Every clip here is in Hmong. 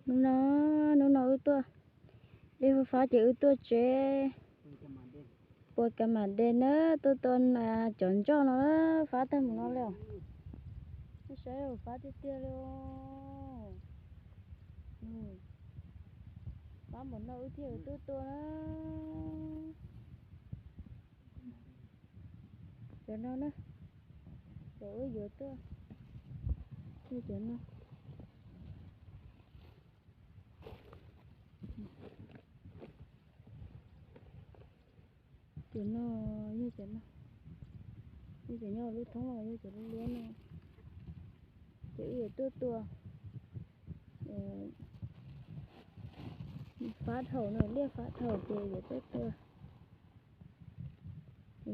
Hnub no, hnub no wb tuaj, Liaj Fab ces wb tuaj tsev puas kas mas de na, tuaj tua cov ntsoj no, fab tag mus no li os. Nej saib, fab tiag tiag li os. Fab npaum no wb thiaj tuaj tua na. Cov no na, cov wb yuav tuaj, cov no. Cov no yog cov no, yog cov nyob lub thoob los yog cov lub liab no. Ces wb yuav tuaj tua, fab dhau no, Liaj Fab dhau ces yuav tuaj tua.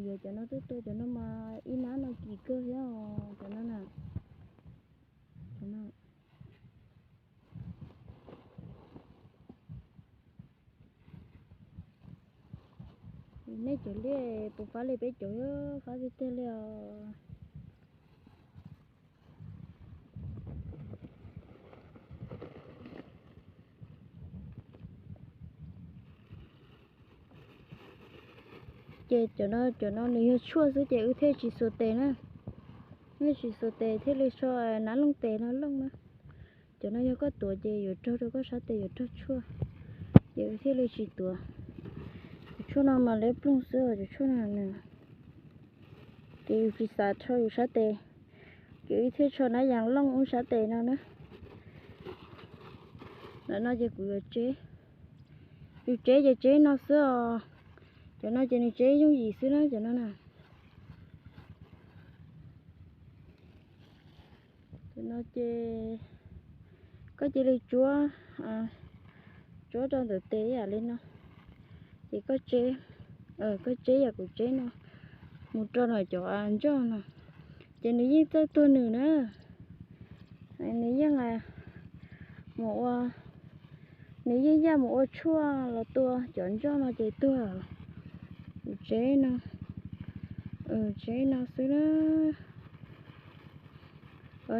Yuav cov no tuaj tua, cov no mas ib nab no kim kawg thiab os, cov no na. Cov no. Nej cov liaj puas fab li peb cov, fab tiag tiag li os. Ces cov no, cov no nws yog tshuaj xwb ces wb thiaj tsis xuas tes na. Wb tsis xuas tes thiaj li so nab looj tes no looj na. Cov no yog koj tuav ces yuav raug rau koj sab tes yuav raug tshuaj, ces wb thiaj li tsis tuav. Cov tshuaj no mas liab ploog xwb os, cov tshuaj no nws, ces yus tsis xav rho yus sab tes, ces wb thiaj tsho nab yas looj wb sab tes no na. Ntawm no ces kuv yuav tseb, yus tseb ces tseb no xwb os. Cov no ces nws tseb yooj yim xwb na, cov no na. Cov no ces koj cia li tsuab, tsuab rau ntawm tes ib yam li no, ces koj tseb, koj tseb yam kuv tseb no, mus rau ntawm cov ntsoj no, ces nws yeej txawj tuag nws na. Nws yeej mus ua, nws yeej yaj mus ua tshuaj los tua cov ntsoj no ces tuag. Kuv tseb no, tseb no xwb na.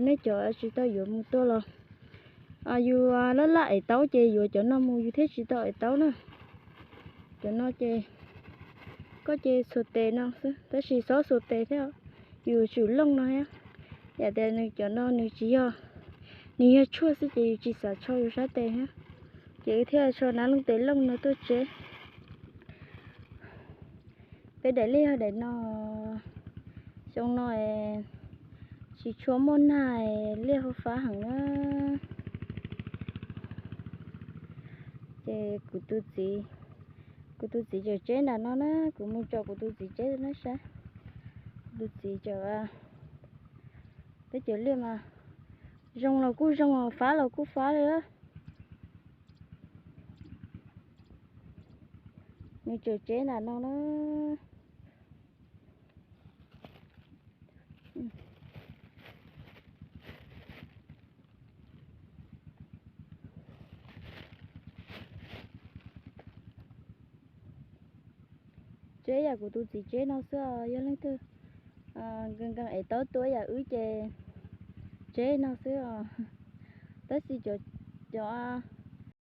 Nej cov tsis tau yuav mus tua los, yus laj laj ev taub ces yuav cov no mus yus thiaj tsis tau ev taub na. Cov no ces koj ces xuas tes no xwb, tab sis txhob xuas tes thiab, yus tsum looj no thiab. Yam tias nws cov no nws tsis yog, nws yog tshuaj xwb ces yus tsis xav tsho yus sab tes thiab, ces wb thiaj tsho nab looj tes looj no tuaj tseb. Peb daim liaj yog daim no, xyoo no tsis tshua muaj nag, liaj fab fab heev na. Ces kuv tus txiv, kuv tus txiv tseem tseb nram no na, kuv mus tsom kuv tus txiv tseb na saib. Kuv tus txiv tseem, peb cov liaj mas zoo los kuj zoo, fab los kuj fab li. Nws tseem tseb nram no na. Tseb yam kuv tus txiv tseb no xwb os, yog leej twg nkees nkees es tau tua yam wb ces tseb no xwb os. Tab sis cov, cov